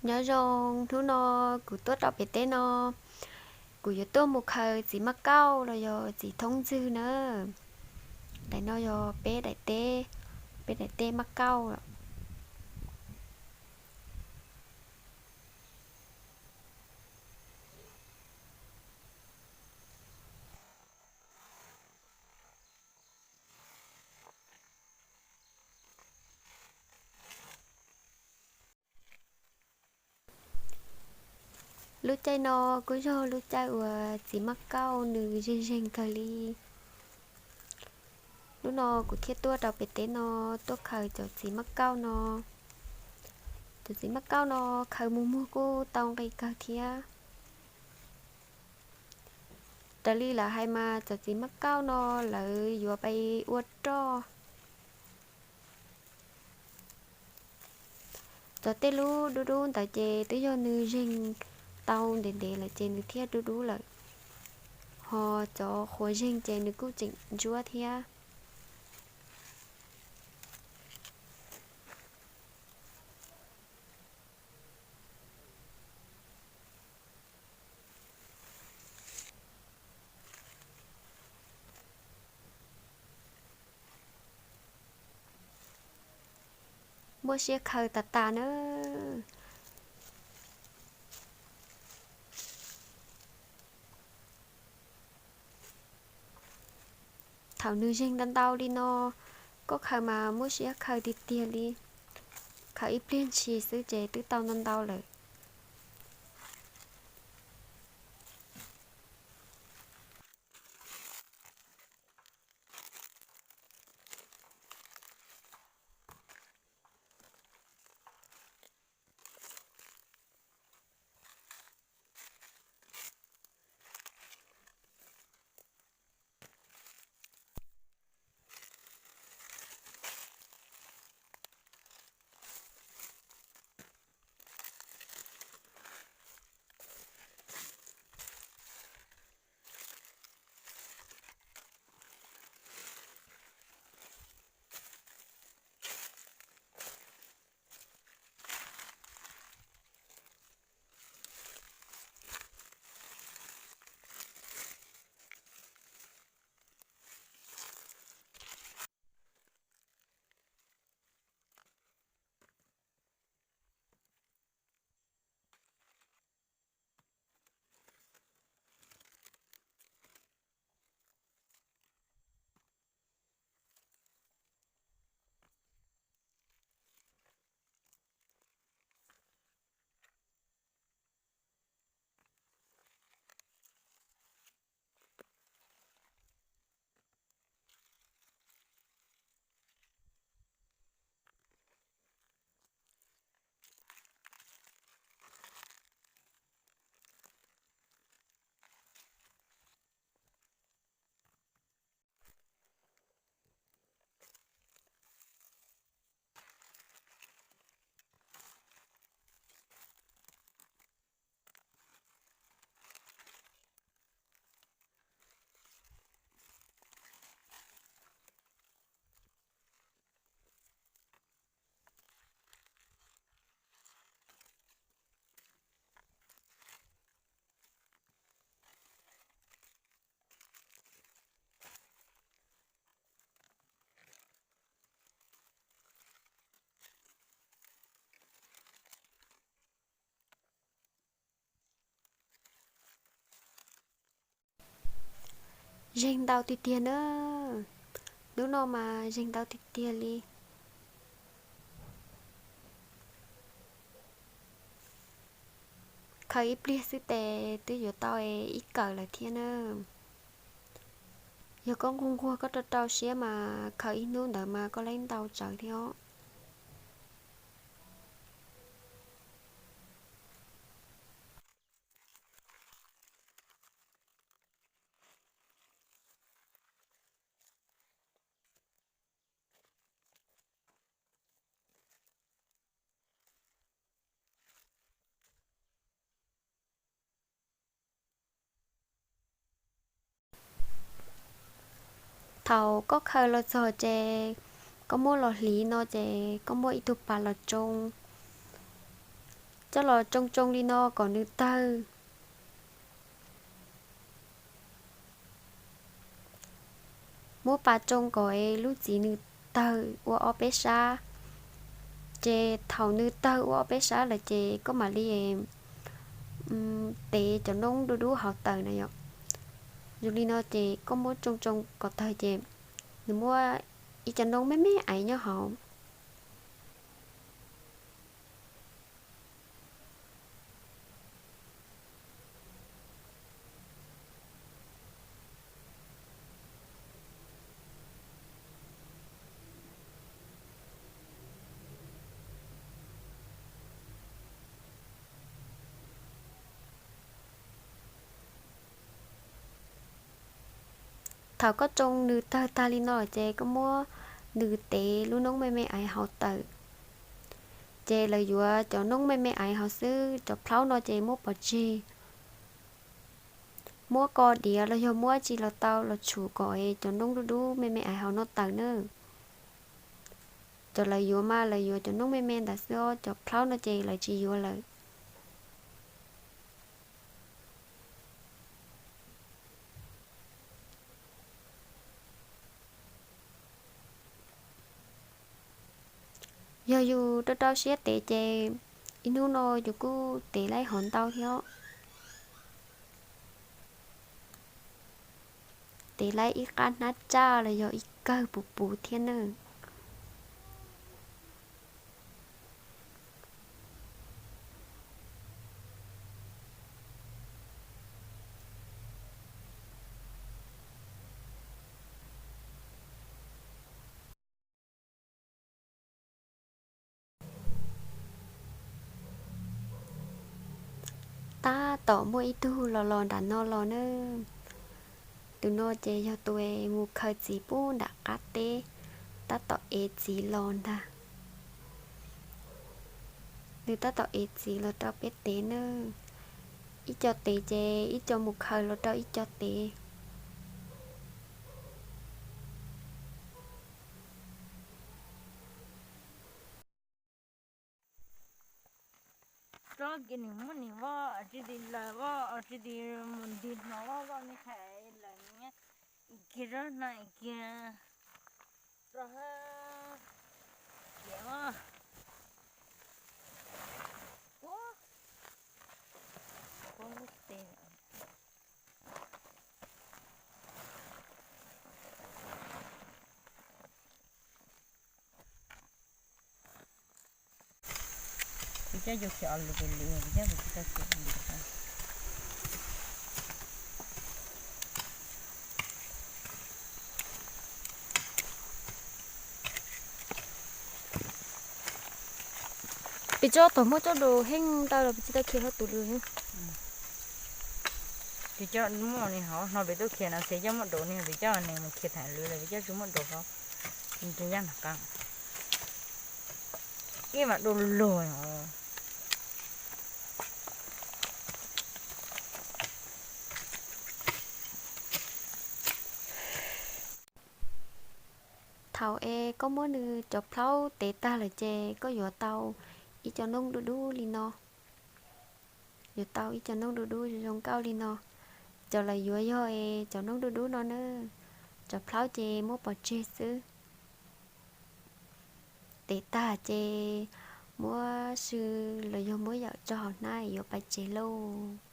Nyob zoo, hnub no kuv tuaj rau pem teb no, kuv yuav tuaj mus khaws txiv maj kauj los yog txiv thoob ntxwg na. Daim no yog peb daim teb, peb daim teb maj kauj. Lub caij no kuj yog lub caij uas txiv maj kauj nws zeeg zeeg kawg li. Hnub no kuv thiaj tuaj rau pem teb no tuaj khaws cov txiv maj kauj no. Cov txiv maj kauj no khaws mus muag kuj tau nqi kawg thiab. Raws li lawv hais mas cov txiv maj kauj no lawv yuav pib ua roj. Cov tej lub dub dub ntawd ces twb yog nws zeeg tau ntev ntev lawm ces nws thiaj dub dub lawm, ho cov qhuav zeeg ces nws kuj tseem ntsuab thiab. Muab siab khaws tas tas nawb. Thaum nws zeeg ntau ntau li no, koj khaws mas muab siab khaws tiag tiag li. Khaws ib pliag ntshis xwb ces twb tau ntau ntau lawm. Zeeg ntau tiag tiag na. Hnub no mas zeeg ntau tiag tiag li. Khaws ib pliag xwb tes twb yuav tau ib kawm lawm thiab na. Yog koj nquag nquag koj rau rau siab mas khaws ib hnub ntawd mas koj lab ntau tsawv thiab os. Thaum koj khaws los txog ces koj muab los hliv no ces koj muab ib tug pas los tsoo, Coj los tsoo tsoo li no kom nws tawg. Muab pas tsoo kom es lub txiv nws tawg ua ob peb sab. Ces thaum nws tawg ua ob peb sab lawm ces koj mam li tev cov noob dub dub hauv tawm na yom. Zoo li no ces koj muab tsoo tsoo kom tawg ces nws muaj ib co noob me me aiv nyob hauv. Thaum koj tsoo nws tawg tag li no ces koj muab nws tev lub noob me me aiv hauv tawm. Ces lawv yuav cov noob me me aiv hauv xwb, cov plhaub no ces muab pov tseg. Muab ko diav los yog muab tsi los tau los tshum kom cov noob dub dub me me aiv hauv no tawm na. Cov lawv yuav mas lawv yuav cov noob me me ntawd xwb os, cov plhaub no ces lawv tsis yuav lawm. Yog yus rau rau siab tev ces ib hnub no yus kuj tev laib hov ntau thiab. Tev laib ib qab hnab tsaj los yog ib kawg puv puv thiab na. Tab tom muaj ib tug los los nram no los na. Tus no ces yog tus es mus khaws txiv pub nram qab teb, tab tom ev txiv los ntag. Nws tab tom ev txiv los rau peb tev na. Ib co tev ces ib co mus khaws los rau ib co tev. Tsob kiag nws muab nws voj tsi ti lawm, voj tsi ti mus ntig hno voj voj me qhais lawm, kiag zog hna kiag rau hab kiag os. Ua, ua lub tes. Kuv coj yus khiav os lwm lwm, kuv coj kuv tsis tau khiav. Pes tsob tom muab tsob daus heej ntawd los pes tsis tau khiav hlo tus lwm. Pes coj muaj ni hov no pes tub khiav no xwb, coj muaj daus ni pes coj ni mus khiav thaum lwm los pes coj tsis muaj daus hov. Tus yaj nag qab ib mam dua lug os. Thaum es koj muab nws cov plhaub tev tag lawm ces koj yuav tau ib co noob dub dub li no. Yuav tau ib co noob dub dub zoo zoo nkauj li no. Cov lawv yuav yog es cov noob dub dub no na. Cov plhaub ces muab pov tseg xwb. Tev tag ces muab sw los yog muab yawm tso hauv hnab yuav pais tsev lauj.